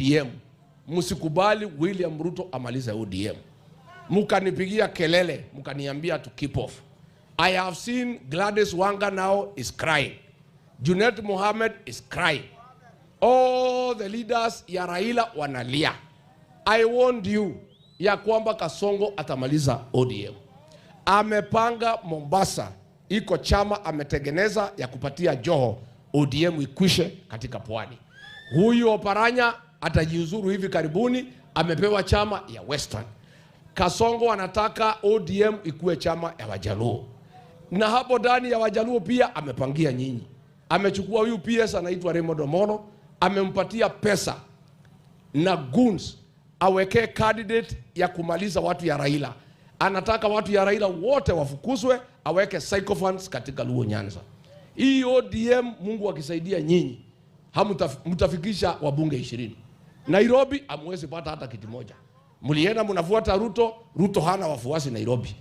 ODM. Msikubali William Ruto amalize ODM. Mkanipigia kelele, mkaniambia to keep off. I have seen Gladys Wanga now is crying. Junet Mohammed is crying. All the leaders ya Raila wanalia. I warned you ya kwamba Kasongo atamaliza ODM. Amepanga Mombasa, iko chama ametengeneza ya kupatia Joho ODM ikwishe katika pwani. Huyu Oparanya atajiuzuru hivi karibuni, amepewa chama ya Western. Kasongo anataka ODM ikuwe chama ya Wajaluo, na hapo ndani ya Wajaluo pia amepangia nyinyi. Amechukua huyu PS anaitwa Raymond Omolo, amempatia pesa na goons awekee candidate ya kumaliza watu ya Raila. Anataka watu ya Raila wote wafukuzwe, aweke sycophants katika Luo Nyanza. Hii ODM, Mungu akisaidia nyinyi, hamtafikisha wabunge 20. Nairobi hamwezi pata hata kiti moja. Mlienda mnafuata Ruto, Ruto hana wafuasi Nairobi.